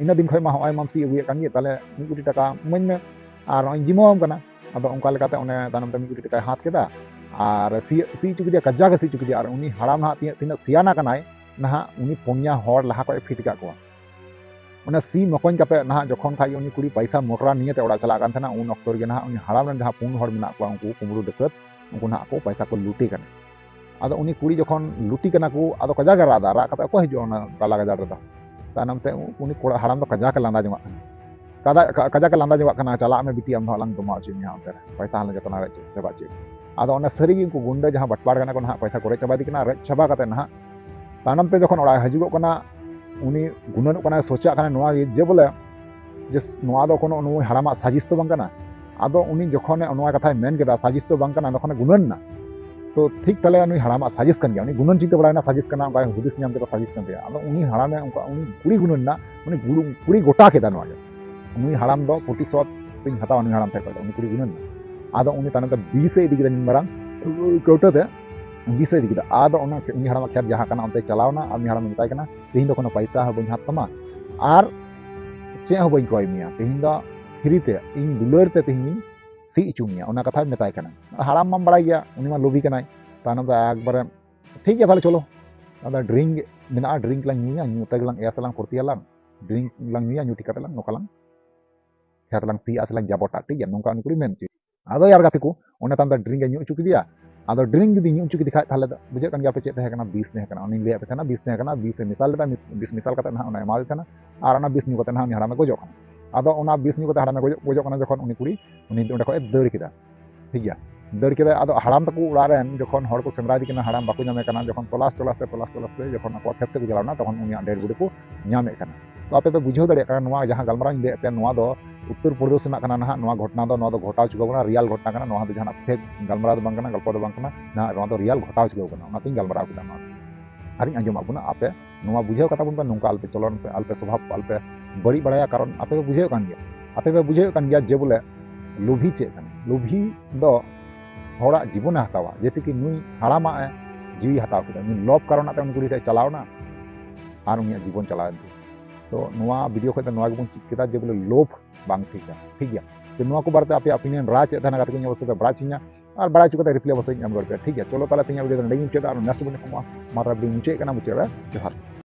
ᱤᱱᱟᱹ ᱫᱤᱱ ᱠᱷᱚᱡ ᱢᱟ ᱦᱚᱸᱜᱼᱚᱭ ᱢᱟᱢ ᱥᱤ ᱟᱹᱜᱩᱭᱮᱫ ᱠᱟᱱ ᱜᱮ, ᱛᱟᱦᱚᱞᱮ ᱢᱤᱫ ᱠᱳᱴᱤ ᱴᱟᱠᱟ ᱤᱢᱟᱹᱧ ᱢᱮ, ᱟᱨ ᱱᱚᱜᱼᱚᱭ ᱤᱧ ᱡᱤᱢᱟᱹᱣᱟᱢ ᱠᱟᱱᱟ᱾" ᱟᱫᱚ ᱚᱱᱠᱟ ᱞᱮᱠᱟᱛᱮ ᱚᱱᱮ ᱛᱟᱭᱱᱚᱢ ᱛᱮ ᱢᱤᱫ ᱠᱩᱲᱤ ᱴᱟᱠᱟᱭ ᱦᱟᱛ ᱠᱮᱫᱟ ᱟᱨ ᱥᱤ ᱥᱤ ᱦᱚᱪᱚ ᱠᱮᱫᱮᱭᱟ, ᱠᱟᱡᱟᱠ ᱮ ᱥᱤ ᱦᱚᱪᱚ ᱠᱮᱫᱮᱭᱟ᱾ ᱟᱨ ᱩᱱᱤ ᱦᱟᱲᱟᱢ ᱱᱟᱦᱟᱜ ᱛᱤᱱᱟᱹᱜ, ᱛᱤᱱᱟᱹᱜ ᱥᱮᱭᱟᱱᱟ ᱠᱟᱱᱟᱭ, ᱱᱟᱦᱟᱜ ᱩᱱᱤ ᱯᱩᱱᱭᱟ ᱦᱚᱲ ᱞᱟᱦᱟ ᱠᱷᱚᱡ ᱮ ᱯᱷᱤᱴ ᱟᱠᱟᱫ ᱠᱚᱣᱟ᱾ ᱚᱱᱟ ᱥᱤ ᱢᱚᱠᱚᱧ ᱠᱟᱛᱮ ᱱᱟᱦᱟᱜ ᱡᱚᱠᱷᱚᱱ ᱠᱷᱟᱡ ᱩᱱᱤ ᱠᱩᱲᱤ ᱯᱟᱭᱥᱟ ᱢᱚᱴᱨᱟ ᱱᱤᱭᱮ ᱛᱮ ᱚᱲᱟᱜ ᱪᱟᱞᱟᱜ ᱠᱟᱱ ᱛᱟᱦᱮᱱᱟ, ᱩᱱ ᱚᱠᱛᱚ ᱨᱮᱜᱮ ᱱᱟᱦᱟᱜ ᱩᱱᱤ ᱦᱟᱲᱟᱢ ᱨᱮᱱ ᱡᱟᱦᱟᱸ ᱯᱩᱱ ᱦᱚᱲ ᱢᱮᱱᱟᱜ ᱠᱚᱣᱟ, ᱩᱱᱠᱩ ᱠᱩᱢᱵᱽᱲᱩ ᱰᱟᱹᱠᱟᱹᱛ, ᱩᱱᱠᱩ ᱱᱟᱦᱟᱜ ᱠᱚ ᱯᱟᱭᱥᱟ ᱠᱚ ᱞᱩᱴᱮ ᱠᱟᱱᱟ᱾ ᱟᱫᱚ ᱩᱱᱤ ᱠᱩᱲᱤ ᱡᱚᱠᱷᱚᱱ ᱞᱩᱴᱤ ᱠᱟᱱᱟ ᱠᱚ, ᱟᱫᱚ ᱠᱟᱡᱟᱠ ᱮ ᱨᱟᱜ ᱮᱫᱟ, ᱨᱟᱜ ᱠᱟᱛᱮ ᱚᱠᱚᱭ ᱦᱤᱡᱩᱜᱼᱟ ᱚᱱᱟ ᱛᱟᱞᱟ ᱜᱟᱡᱟᱲ ᱨᱮᱫᱚ? ᱛᱟᱭᱱᱚᱢ ᱛᱮ ᱩᱱᱤ ᱠᱚᱲᱟ ᱦᱟᱲᱟᱢ ᱫᱚ ᱠᱟᱡᱟᱠ ᱮ ᱞᱟᱸᱫᱟ ᱡᱚᱝᱟᱜ ᱠᱟᱱᱟ, ᱠᱟᱡᱟᱠ, ᱠᱟᱡᱟᱠ ᱮ ᱞᱟᱸᱫᱟ ᱡᱚᱝᱟᱜ ᱠᱟᱱᱟ, "ᱪᱟᱞᱟᱜ ᱢᱮ ᱵᱤᱴᱤ, ᱟᱢ ᱫᱚ ᱦᱟᱸᱜ ᱞᱟᱝ ᱡᱚᱢᱟ ᱦᱚᱪᱚᱭ ᱢᱮᱭᱟ ᱚᱱᱛᱮ ᱨᱮ, ᱯᱟᱭᱥᱟ ᱦᱚᱸᱞᱮ ᱡᱚᱛᱚᱱᱟᱜ ᱨᱮᱡ ᱪᱟᱵᱟ ᱦᱚᱪᱚᱭ ᱢᱮᱭᱟ᱾" ᱟᱫᱚ ᱚᱱᱟ ᱥᱟᱹᱨᱤ ᱜᱮ ᱩᱱᱠᱩ ᱜᱩᱱᱰᱟᱹ ᱡᱟᱦᱟᱸ ᱵᱟᱴᱯᱟᱲ ᱠᱟᱱᱟ ᱠᱚ ᱱᱟᱦᱟᱜ, ᱯᱟᱭᱥᱟ ᱠᱚ ᱨᱮᱡ ᱪᱟᱵᱟᱭᱮᱫ ᱠᱟᱱᱟ, ᱨᱮᱡ ᱪᱟᱵᱟ ᱠᱟᱛᱮ ᱱᱟᱦᱟᱜ ᱛᱟᱭᱱᱚᱢ ᱛᱮ ᱡᱚᱠᱷᱚᱱ ᱚᱲᱟᱜ ᱮ ᱦᱤᱡᱩᱜᱚᱜ ᱠᱟᱱᱟ, ᱩᱱᱤ ᱜᱩᱱᱟᱹᱱᱚᱜ ᱠᱟᱱᱟᱭ, ᱥᱳᱪᱟᱜ ᱠᱟᱱᱟᱭ ᱱᱚᱣᱟ ᱜᱮ ᱡᱮ ᱵᱚᱞᱮ, ᱡᱮ ᱱᱚᱣᱟ ᱫᱚ ᱠᱳᱱᱳ ᱱᱩᱭ ᱦᱟᱲᱟᱢᱟᱜ ᱥᱟᱡᱤᱥ ᱫᱚ ᱵᱟᱝ ᱠᱟᱱᱟ᱾ ᱟᱫᱚ ᱩᱱᱤ ᱡᱚᱠᱷᱚᱱᱮ ᱱᱚᱣᱟ ᱠᱟᱛᱷᱟᱭ ᱢᱮᱱ ᱠᱮᱫᱟ, ᱥᱟᱡᱤᱥ ᱫᱚ ᱵᱟᱝ ᱠᱟᱱᱟ, ᱛᱚᱠᱷᱚᱱᱮ ᱜᱩᱱᱟᱹᱱ ᱮᱱᱟ, ᱛᱚ ᱴᱷᱤᱠ ᱛᱟᱦᱞᱮ ᱱᱩᱭ ᱦᱟᱲᱟᱢᱟᱜ ᱥᱟᱡᱤᱥ ᱠᱟᱱ ᱜᱮᱭᱟ᱾ ᱩᱱᱤ ᱜᱩᱱᱟᱹᱱ ᱪᱤᱱᱛᱟᱹ ᱵᱟᱲᱟᱭᱮᱱᱟ, ᱥᱟᱡᱤᱥ ᱠᱟᱱᱟ, ᱚᱱᱠᱟᱭ ᱦᱩᱫᱤᱥ ᱧᱟᱢ ᱠᱮᱫᱟ, ᱥᱟᱡᱤᱥ ᱠᱟᱱ ᱛᱟᱭᱟ᱾ ᱟᱫᱚ ᱩᱱᱤ ᱦᱟᱲᱟᱢᱮ ᱚᱱᱠᱟ, ᱩᱱᱤ ᱠᱩᱲᱤ ᱜᱩᱱᱟᱹᱱ ᱮᱱᱟ, ᱩᱱᱤ ᱜᱩᱲᱩ-, ᱠᱩᱲᱤ ᱜᱚᱴᱟ ᱠᱮᱫᱟ ᱱᱚᱣᱟ ᱜᱮ, ᱱᱩᱭ ᱦᱟᱲᱟᱢ ᱫᱚ ᱯᱨᱚᱛᱤᱥᱳᱫᱷ ᱤᱧ ᱦᱟᱛᱟᱣᱟ ᱱᱩᱭ ᱦᱟᱲᱟᱢ ᱴᱷᱮᱱ ᱠᱷᱚᱱ ᱫᱚ, ᱩᱱᱤ ᱠᱩᱲᱤ ᱜᱩᱱᱟᱹᱱ ᱮᱱᱟ᱾ ᱟᱫᱚ ᱩᱱᱤ ᱛᱟᱭᱱᱚᱢ ᱛᱮ ᱵᱤᱥ ᱮ ᱤᱫᱤ ᱠᱮᱫᱟ, ᱢᱤᱫ ᱢᱟᱨᱟᱝ ᱠᱟᱹᱣᱴᱟᱹ ᱛᱮ ᱵᱤᱥ ᱮ ᱤᱫᱤ ᱠᱮᱫᱟ᱾ ᱟᱫᱚ ᱚᱱᱟ ᱩᱱᱤ ᱦᱟᱲᱟᱢᱟᱜ ᱠᱷᱮᱛ ᱡᱟᱦᱟᱸ ᱠᱟᱱᱟ, ᱚᱱᱛᱮ ᱪᱟᱞᱟᱣ ᱮᱱᱟ ᱟᱨ ᱩᱱᱤ ᱦᱟᱲᱟᱢᱮ ᱢᱮᱛᱟᱭ ᱠᱟᱱᱟ, "ᱛᱮᱦᱮᱧ ᱫᱚ ᱠᱳᱱᱳ ᱯᱟᱭᱥᱟ ᱦᱚᱸ ᱵᱟᱹᱧ ᱦᱟᱛ ᱛᱟᱢᱟ, ᱟᱨ ᱪᱮᱫ ᱦᱚᱸ ᱵᱟᱹᱧ ᱠᱚᱭ ᱢᱮᱭᱟ, ᱛᱮᱦᱮᱧ ᱫᱚ ᱯᱷᱨᱤ ᱛᱮ, ᱤᱧ ᱫᱩᱞᱟᱹᱲ ᱛᱮ ᱛᱮᱦᱮᱧ ᱤᱧ ᱥᱤ ᱦᱚᱪᱚ ᱢᱮᱭᱟ", ᱚᱱᱟ ᱠᱟᱛᱷᱟᱭ ᱢᱮᱛᱟᱭ ᱠᱟᱱᱟ᱾ ᱦᱟᱲᱟᱢ ᱢᱟᱢ ᱵᱟᱲᱟᱭ ᱜᱮᱭᱟ, ᱩᱱᱤ ᱢᱟ ᱞᱳᱵᱷᱤ ᱠᱟᱱᱟᱭ᱾ ᱛᱟᱭᱱᱚᱢ ᱛᱮ ᱮᱠᱵᱟᱨᱮ, "ᱴᱷᱤᱠ ᱜᱮᱭᱟ, ᱛᱟᱦᱞᱮ ᱪᱚᱞᱚ, ᱟᱫᱚ ᱰᱨᱤᱝᱠ ᱢᱮᱱᱟᱜᱼᱟ, ᱰᱨᱤᱝᱠ ᱞᱟᱝ ᱧᱩᱭᱟ, ᱧᱩ ᱛᱮᱜᱮ ᱞᱟᱝ ᱮᱭᱟᱥ ᱟᱞᱟᱝ, ᱯᱷᱩᱨᱛᱤᱭᱟᱞᱟᱝ, ᱰᱨᱤᱝᱠ ᱞᱟᱝ ᱧᱩᱭᱟ, ᱧᱩ ᱴᱷᱤᱠ ᱠᱟᱛᱮ ᱞᱟᱝ ᱱᱚᱝᱠᱟ ᱞᱟᱝ ᱠᱷᱮᱛ ᱞᱟᱝ ᱥᱤᱭᱟ ᱥᱮ ᱞᱟᱝ ᱡᱟᱵᱚᱴᱟ", ᱴᱷᱤᱠ ᱜᱮᱭᱟ, ᱱᱚᱝᱠᱟ ᱩᱱᱤ ᱠᱩᱲᱤ ᱢᱮᱱ ᱦᱚᱪᱚᱭᱮᱫᱟ᱾ ᱟᱫᱚ ᱭᱟᱨ ᱜᱟᱛᱮ ᱠᱚ, ᱚᱱᱮ ᱛᱟᱭᱚᱢ ᱛᱮ ᱰᱨᱤᱝᱠ ᱮ ᱧᱩ ᱦᱚᱪᱚ ᱠᱮᱫᱮᱭᱟ᱾ ᱟᱫᱚ ᱰᱨᱤᱝᱠ ᱡᱩᱫᱤ ᱧᱩ ᱦᱚᱪᱚ ᱠᱮᱫᱮ ᱠᱷᱟᱡ, ᱛᱟᱦᱞᱮ ᱫᱚ ᱵᱩᱡᱷᱟᱹᱜ ᱠᱟᱱ ᱜᱮᱭᱟ ᱯᱮ ᱪᱮᱫ ᱛᱟᱦᱮᱸ ᱠᱟᱱᱟ? ᱵᱤᱥ ᱛᱟᱦᱮᱸ ᱠᱟᱱᱟ᱾ ᱚᱱᱮᱧ ᱞᱟᱹᱭᱟᱫ ᱯᱮ ᱛᱟᱦᱮᱱᱟ, ᱵᱤᱥ ᱛᱟᱦᱮᱸ ᱠᱟᱱᱟ, ᱵᱤᱥ ᱮ ᱢᱮᱥᱟᱞ ᱞᱮᱫᱟ, ᱵᱤᱥ, ᱵᱤᱥ ᱢᱮᱥᱟᱞ ᱠᱟᱛᱮ ᱱᱟᱦᱟᱜ ᱚᱱᱟ ᱮᱢᱟᱫᱮ ᱛᱟᱦᱮᱱᱟ᱾ ᱟᱨ ᱚᱱᱟ ᱵᱤᱥ ᱧᱩ ᱠᱟᱛᱮ ᱱᱟᱦᱟᱜ ᱩᱱᱤ ᱦᱟᱲᱟᱢᱮ ᱜᱚᱡᱚᱜ ᱠᱟᱱᱟ᱾ ᱟᱫᱚ ᱚᱱᱟ ᱵᱤᱥ ᱧᱩ ᱠᱟᱛᱮ ᱦᱟᱲᱟᱢᱮ ᱜᱚᱡᱚᱜ, ᱜᱚᱡᱚᱜ ᱠᱟᱱᱟ ᱡᱚᱠᱷᱚᱱ, ᱩᱱᱤ ᱠᱩᱲᱤ, ᱩᱱᱤ ᱚᱸᱰᱮ ᱠᱷᱚᱡ ᱮ ᱫᱟᱹᱲ ᱠᱮᱫᱟ᱾ ᱴᱷᱤᱠ ᱜᱮᱭᱟ, ᱫᱟᱹᱲ ᱠᱮᱫᱟᱭ᱾ ᱟᱫᱚ ᱦᱟᱲᱟᱢ ᱛᱟᱠᱚ ᱚᱲᱟᱜ ᱨᱮᱱ ᱡᱚᱠᱷᱚᱱ ᱦᱚᱲ ᱠᱚ ᱥᱮᱸᱫᱽᱨᱟᱭᱮᱫᱮ ᱠᱟᱱᱟ, ᱦᱟᱲᱟᱢ ᱵᱟᱠᱚ ᱧᱟᱢᱮ ᱠᱟᱱᱟ, ᱡᱚᱠᱷᱚᱱ ᱛᱚᱞᱟᱥ ᱛᱚᱞᱟᱥ ᱛᱮ, ᱛᱚᱞᱟᱥ ᱛᱚᱞᱟᱥ ᱛᱮ ᱡᱚᱠᱷᱚᱱ ᱟᱠᱚᱣᱟᱜ ᱠᱷᱮᱛ ᱥᱮᱫ ᱠᱚ ᱪᱟᱞᱟᱣ ᱮᱱᱟ, ᱛᱚᱠᱷᱚᱱ ᱩᱱᱤᱭᱟᱜ ᱰᱮᱰ ᱵᱚᱰᱤ ᱠᱚ ᱧᱟᱢᱮᱫ ᱠᱟᱱᱟ᱾ ᱛᱚ ᱟᱯᱮ ᱯᱮ ᱵᱩᱡᱷᱟᱹᱣ ᱫᱟᱲᱮᱭᱟᱜ ᱠᱟᱱᱟ, ᱱᱚᱣᱟ ᱡᱟᱦᱟᱸ ᱜᱟᱞᱢᱟᱨᱟᱣ ᱤᱧ ᱞᱟᱹᱭᱮᱫ ᱯᱮ, ᱱᱚᱣᱟ ᱫᱚ ᱩᱛᱛᱚᱨ ᱯᱨᱚᱫᱮᱥ ᱨᱮᱱᱟᱜ ᱠᱟᱱᱟ ᱱᱟᱦᱟᱜ, ᱱᱚᱣᱟ ᱜᱷᱚᱴᱱᱟ ᱫᱚ, ᱱᱚᱣᱟ ᱫᱚ ᱜᱷᱚᱴᱟᱣ ᱪᱩᱠᱟᱹᱣ ᱠᱟᱱᱟ, ᱨᱤᱭᱟᱞ ᱜᱷᱚᱴᱱᱟ ᱠᱟᱱᱟ, ᱱᱚᱣᱟ ᱫᱚ ᱡᱟᱦᱟᱱᱟᱜ ᱯᱷᱮᱠ ᱜᱟᱞᱢᱟᱨᱟᱣ ᱫᱚ ᱵᱟᱝ ᱠᱟᱱᱟ, ᱜᱚᱞᱯᱚ ᱫᱚ ᱵᱟᱝ ᱠᱟᱱᱟ, ᱱᱟᱦᱟᱜ ᱱᱚᱣᱟ ᱫᱚ ᱨᱤᱭᱟᱞ ᱜᱷᱚᱴᱟᱣ ᱪᱩᱠᱟᱹᱣ ᱠᱟᱱᱟ, ᱚᱱᱟᱛᱤᱧ ᱜᱟᱞᱢᱟᱨᱟᱣ ᱠᱮᱫᱟ ᱱᱚᱣᱟ ᱫᱚ᱾ ᱟᱨᱤᱧ ᱟᱸᱡᱚᱢᱟᱫ ᱵᱚᱱᱟ, ᱟᱯᱮ ᱱᱚᱣᱟ ᱵᱩᱡᱷᱟᱹᱣ ᱠᱟᱛᱟ ᱵᱚᱱ ᱯᱮ, ᱱᱚᱝᱠᱟ ᱟᱞᱚᱯᱮ ᱪᱚᱞᱚᱱ ᱯᱮ, ᱟᱞᱚᱯᱮ ᱥᱚᱵᱷᱟᱵ, ᱟᱞᱚᱯᱮ ᱵᱟᱹᱲᱤᱡ ᱵᱟᱲᱟᱭᱟ, ᱠᱟᱨᱚᱱ ᱟᱯᱮ ᱯᱮ ᱵᱩᱡᱷᱟᱹᱣ ᱠᱟᱱ ᱜᱮᱭᱟ, ᱟᱯᱮ ᱯᱮ ᱵᱩᱡᱷᱟᱹᱣ ᱠᱟᱱ ᱜᱮᱭᱟ ᱡᱮ ᱵᱚᱞᱮ ᱞᱩᱵᱷᱤ ᱪᱮᱫ ᱠᱟᱱᱟ᱾ ᱞᱩᱵᱷᱤ ᱫᱚ ᱦᱚᱲᱟᱜ ᱡᱤᱵᱚᱱᱮ ᱦᱟᱛᱟᱣᱟ, ᱡᱮᱭᱥᱮ ᱠᱤ ᱱᱩᱭ ᱦᱟᱲᱟᱢᱟᱜ ᱮ ᱡᱤᱣᱤ ᱦᱟᱛᱟᱣ ᱠᱮᱫᱟ, ᱱᱩᱭ ᱞᱚᱵᱷ ᱠᱟᱨᱚᱱᱟᱜ ᱛᱮ ᱩᱱᱤ ᱠᱩᱲᱤ ᱴᱷᱮᱱ ᱪᱟᱞᱟᱣ ᱮᱱᱟ ᱟᱨ ᱩᱱᱤᱭᱟᱜ ᱡᱤᱵᱚᱱ ᱪᱟᱞᱟᱣ ᱮᱱ ᱛᱟᱭᱟ᱾ ᱛᱚ ᱱᱚᱣᱟ ᱵᱷᱤᱰᱤᱭᱳ ᱠᱷᱚᱱ ᱫᱚ ᱱᱚᱣᱟ ᱜᱮᱵᱚᱱ ᱪᱮᱫ ᱠᱮᱫᱟ ᱡᱮ ᱵᱚᱞᱮ ᱞᱳᱵᱷ ᱵᱟᱝ ᱴᱷᱤᱠᱟ, ᱴᱷᱤᱠ ᱜᱮᱭᱟ? ᱛᱚ ᱱᱚᱣᱟ ᱠᱚ ᱵᱟᱨᱮᱛᱮ ᱟᱯᱮᱭᱟᱜ ᱚᱯᱤᱱᱤᱭᱚᱱ, ᱨᱟᱭ ᱪᱮᱫ ᱛᱟᱦᱮᱱᱟ ᱠᱟᱛᱮ ᱠᱚ ᱧᱮᱞ ᱥᱮ ᱯᱮ ᱵᱟᱲᱟᱭ ᱦᱚᱪᱚᱧᱟ, ᱟᱨ ᱵᱟᱲᱟᱭ ᱦᱚᱪᱚ ᱠᱟᱛᱮ ᱨᱤᱯᱞᱟᱭ ᱚᱵᱚᱥᱥᱳᱭ ᱤᱧ ᱮᱢ ᱨᱩᱣᱟᱹᱲ ᱯᱮᱭᱟ᱾ ᱴᱷᱤᱠ ᱜᱮᱭᱟ, ᱪᱚᱞᱚ ᱛᱟᱦᱚᱞᱮ ᱛᱮᱦᱮᱧᱟᱜ ᱵᱷᱤᱰᱤᱭᱳ ᱫᱚ ᱱᱚᱰᱮ ᱜᱤᱧ ᱢᱩᱪᱟᱹᱫᱟ᱾ ᱟᱨ ᱱᱮᱠᱥᱴ ᱵᱚᱱ ᱧᱟᱯᱟᱢᱟ, ᱢᱟ ᱛᱟᱦᱚᱞᱮ ᱵᱷᱤᱰᱤᱭᱳ ᱢᱩᱪᱟᱹᱫ ᱠᱟᱱᱟ, ᱢᱩᱪᱟᱹᱫ ᱨᱮ ᱡᱚᱦᱟᱨ᱾